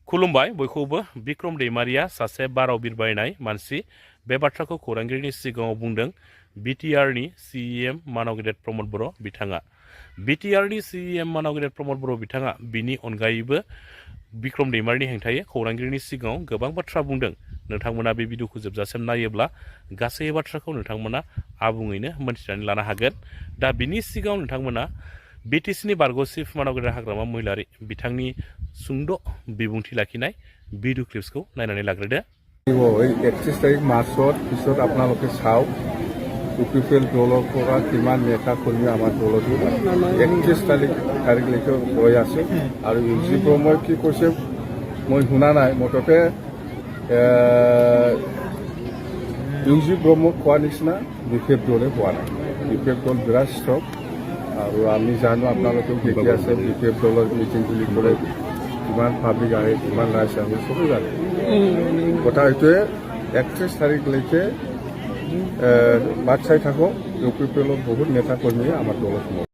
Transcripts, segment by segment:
खुलुमबाय बयखौबो बिक्रम दैमारिया सासे बाराव बिरबायनाय मानसि बे बाथ्राखौ खौरांगिरिनि सिगाङाव बुंदों बिटिआरनि सीएम मानाव गेदेर प्रमोद बर' बिथाङा बिटिआरनि सीएम मानाव गेदेर प्रमोद बर' बिथाङा बिनि अनगायैबो बिक्रम दैमारिनि हेंथायै खौरांगिरिनि सिगाङाव गोबां बाथ्रा बुंदों। नोंथांमोना बे भिडिअखौ जोबजासिम नायोब्ला गासै बाथ्राखौ नोंथांमोना आबुङैनो मोनथिनानै लानो हागोन। दा बिनि सिगाङाव नोंथांमोना बिटिसिनि बारग' चिफ मानाव गेदेर हाग्रामा महिलारी बिथांनि सुंद' बिबुंथि लाखिनाय भिडिअ क्लिप्सखौ नायनानै लाग्रोदो। 31 तारिख मार्चत पिছত আপোনালোকে চাওক UPPL দলৰ পৰা কিমান নেতা কৰ্মী আমাৰ দলটো 31 তাৰিখলৈকে হৈ আছে আৰু ইউজি ব্ৰহ্মই কি কৈছে মই শুনা নাই। মুঠতে ইউজি ব্ৰহ্মক কোৱা নিচিনা বিপেফ দলে কোৱা নাই। বিপেফ দল বিৰাট ষ্ট্ৰং আৰু আমি জানো আপোনালোকেও দেখি আছে বিপেফ দলৰ মিটিং বুলি ক'লে কিমান পাব্লিক আহে কিমান ৰাইজ আহে চবেই জানে। কথা এইটোৱে 31 তাৰিখলৈকে বাট চাই থাকক। UPPLৰ বহুত নেতা কৰ্মীয়ে আমাৰ দলত সোমাব।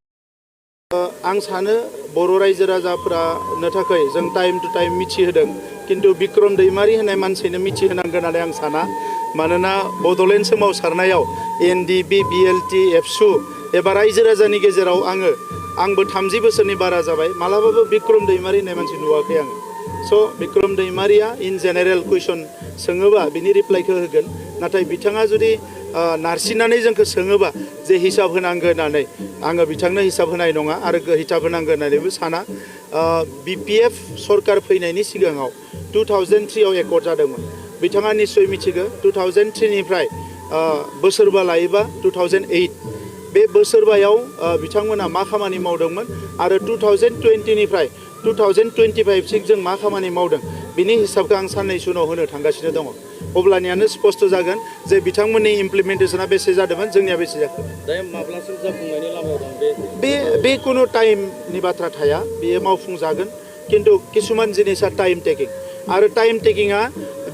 आं सानो बर' रायजो राजाफोरानो थाखाय जों टाइम टु टाइम मिथिहोदों किन्तु बिक्रम दैमारी होननाय मानसिनो मिथिहोनांगोन होननानै आं साना। मानोना बड'लेण्ड सोमावसारनायाव एनडिबि बिएलटि एबसु एबा रायजो राजानि गेजेराव आंबो 30 बोसोरनि बारा जाबाय मालाबाबो बिक्रम दैमारी होननाय मानसि नुवाखै आङो। स' बिक्रम दैमारिया इन जेनेरेल कुइसन सोङोबा बिनि रिप्लाइखौ होगोन। नाथाय बिथाङा जुदि नारसिननानै जोंखौ सोङोबा जे हिसाब होनांगोन होननानै आङो बिथांनो हिसाब होनाय नङा आरो हिसाब होनांगोन होननानैबो साना। बिपिएफ सरकार फैनायनि सिगाङाव 2003 आव एकर्ड जादोंमोन। बिथाङा निश्चय मिथिगौ 2003 निफ्राय बोसोरबा लायोबा 2008 बे बोसोरबायाव बिथांमोना मा खामानि मावदोंमोन आरो 2020 निफ्राय 2025 सिम जों मा खामानि मावदों बिनि हिसाबखौ आं साननैसो उनाव होनो थांगासिनो दङ। अब्लानियानो स्पष्ट जागोन जे बिथांमोननि इमप्लिमेन्टेशना बेसे जादोंमोन जोंनिया बेसे जाखो। माब्लासिम जाफुंनायनि लामायाव दं बे कुनु टाइमनि बाथ्रा थाया। बेयो मावफुंजागोन किन्तु किसुमान जिनिसा टाइम टेकिं आरो टाइम टेकिंआ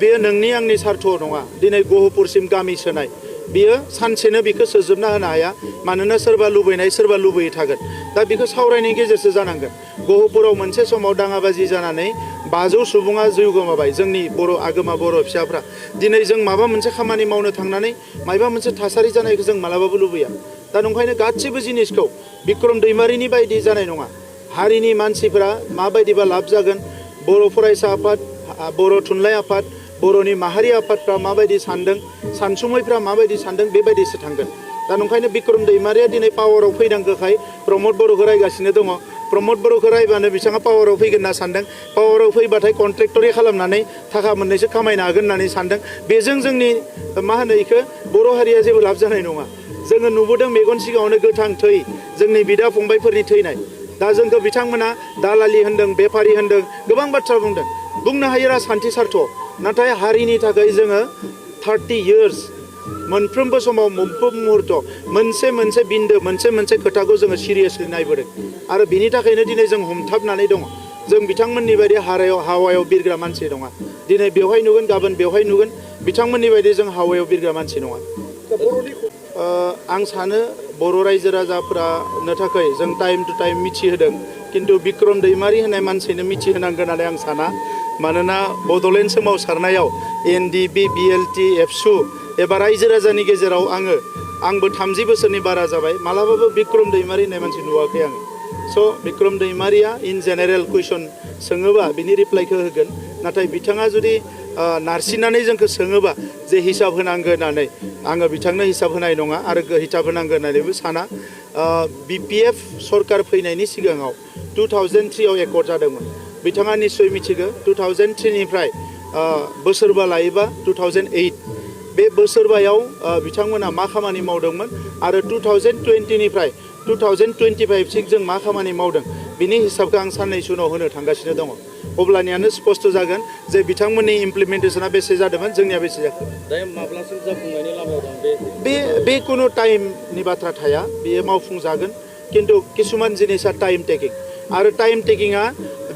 बेयो नोंनि आंनि सार्थ'आव नङा। दिनै गहपुरसिम गामि सोनाय बियो सानसेनो बिखौ सोजोबना होनो हाया। मानोना सोरबा लुबैनाय सोरबा लुबैयै थागोन। दा बिखौ सावरायनायनि गेजेरसो जानांगोन। गहपुराव मोनसे समाव दाङाबाजि जानानै 500 सुबुङा जिउ गोमाबाय जोंनि बर' आगोमा बर' फिसाफ्रा। दिनै जों माबा मोनसे खामानि मावनो थांनानै माबा मोनसे थासारि जानायखौ जों मालाबाबो लुबैया। दा नंखायनो गासिबो जिनिसखौ बिक्रम दैमारिनि बायदि जानाय नङा। हारिनि मानसिफोरा माबायदिबा लाब जागोन, बर' फरायसा आफाद, बर' थुनलाइ आफाद, बर'नि माहारि आफादफ्रा माबायदि सानदों, सानसुमैफ्रा माबायदि सानदों बेबायदिसो थांगोन। दा नंखायनो बिक्रम दैमारिया दिनै पावाराव फैनांगौखाय प्रमोद बर'खौ रायगासिनो दङ। प्रमोद बर'खौ रायबानो बिथाङा पावाराव फैगोन होनना सानदों। पावाराव फैबाथाय कन्ट्रेक्टरि खालामनानै थाखा मोननैसो खामायनो हागोन होननानै सानदों। बेजों जोंनि मा होनो इखो बर' हारिया जेबो लाब जानाय नङा। जोङो नुबोदों मेगन सिगाङावनो गोथां थै जोंनि बिदा फंबायफोरनि थैनाय। दा जोंखौ बिथांमोना दालालि होनदों, बेफारि होनदों, गोबां बाथ्रा बुंदों। बुंनो हायो राजखान्थि सार्थ, नाथाय हारिनि थाखाय जोङो 30 इयार्स मोनफ्रोमबो समाव मोनफ्रोम मुहुर्त मोनसे बिन्दो मोनसे खोथाखौ जोङो सिरियासलि नायबोदों आरो बिनि थाखायनो दिनै जों हमथाबनानै दङ। जों बिथांमोननि बायदि हावायाव बिरग्रा मानसि नङा। दिनै बेवहाय नुगोन गाबोन बेवहाय नुगोन। बिथांमोननि बायदि जों हावायाव बिरग्रा मानसि नङा। आं सानो बर' रायजो राजाफोरानो थाखाय जों टाइम टु टाइम मिथिहोदों किन्तु बिक्रम दैमारी होननाय मानसिनो मिथिहोनांगोन होननानै आं साना। मानोना बड'लेण्ड सोमावसारनायाव एनडिबि बिएलटि एबसु एबा रायजो राजानि गेजेराव आंबो 30 बोसोरनि बारा जाबाय मालाबाबो बिक्रम दैमारी होननाय मानसि नुवाखै आङो। स' बिक्रम दैमारिया इन जेनेरेल कुइसन सोङोबा बिनि रिप्लाइखौ होगोन। नाथाय बिथाङा जुदि नारसिननानै जोंखौ सोङोबा जे हिसाब होनांगोन होननानै आङो बिथांनो हिसाब होनाय नङा आरो हिसाब होनांगोन होननानैबो साना। बिपिएफ सरकार फैनायनि सिगाङाव 2003 आव एकर्ड जादोंमोन। बिथाङा निश्चय मिथिगौ 2003 निफ्राय बोसोरबा लायोबा 2008 बे बोसोरबायाव बिथांमोना मा खामानि मावदोंमोन आरो 2020 निफ्राय 2025 सिम जों मा खामानि मावदों बिनि हिसाबखौ आं साननैसो उनाव होनो थांगासिनो दङ। अब्लानियानो स्पष्ट जागोन जे बिथांमोननि इमप्लिमेन्टेशना बेसे जादोंमोन जोंनिया बेसे जाखो। माब्लासिम जाफुंनायनि लामायाव दं बे कुनु टाइमनि बाथ्रा थाया। बेयो मावफुंजागोन किन्तु किसुमान जिनिसा टाइम टेकिं आरो टाइम टेकिंआ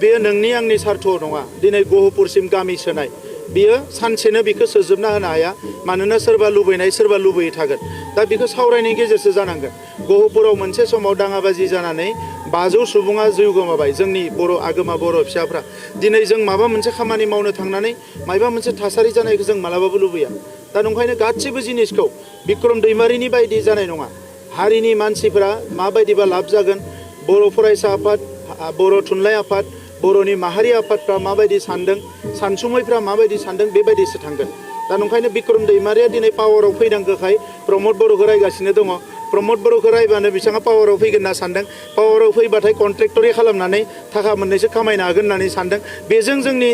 बेयो नोंनि आंनि सार्थ'आव नङा। दिनै गहपुरसिम गामि सोनाय बियो सानसेनो बिखौ सोजोबना होनो हाया। मानोना सोरबा लुबैनाय सोरबा लुबैयै थागोन। दा बिखौ सावरायनायनि गेजेरसो जानांगोन। गहपुराव मोनसे समाव दाङाबाजि जानानै 500 सुबुङा जिउ गोमाबाय जोंनि बर' आगोमा बर' फिसाफ्रा दिनै जों माबा मोनसे खामानि मावनो थांनानै माबा मोनसे थासारि जानायखौ जों मालाबाबो लुबैया दा नंखायनो गासिबो जिनिसखौ बिक्रम दैमारिनि बायदि जानाय नङा हारिनि मानसिफोरा माबायदिबा लाब जागोन बर' फरायसा आफाद बर' थुनलाइ आफाद बर'नि माहारि आफादफ्रा माबायदि सानदों सानसुमैफ्रा माबायदि सानदों बेबायदिसो थांगोन दा नंखायनो बिक्रम दैमारिया दिनै पावाराव फैनांगौखाय प्रमद बर'खौ रायगासिनो दङ प्रमद बर'खौ रायबानो बिथाङा पावाराव फैगोन होनना सानदों पावाराव फैबाथाय कन्ट्रेक्टरि खालामनानै थाखा मोननैसो खामायनो हागोन होननानै सानदों बेजों जोंनि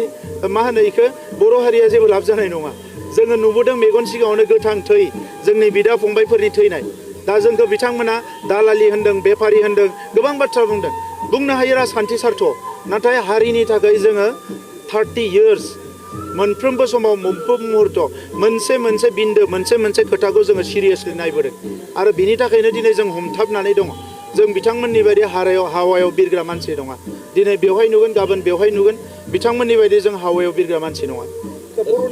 मा होनो इखो बर' हारिया जेबो लाब जानाय नङा जोङो नुबोदों मेगन सिगाङावनो गोथां थै जोंनि बिदा फंबायफोरनि थैनाय दा जोंखौ बिथांमोना दालालि होनदों बेफारि होनदों गोबां बाथ्रा बुंनो हायो राजखान्थि सार्थ नाथाय हारिनि थाखाय जोङो 30 years मोनफ्रोमबो समाव मोनफ्रोम मुहूर्त मोनसे बिन्दो मोनसे खोथाखौ जोङो सिरियासलि नायबोदों आरो बिनि थाखायनो दिनै जों हमथाबनानै दङ जों बिथांमोननि बायदि हावायाव बिरग्रा मानसि नङा दिनै बेवहाय नुगोन गाबोन बेवहाय नुगोन बिथांमोननि बायदि जों हावायाव बिरग्रा मानसि नङा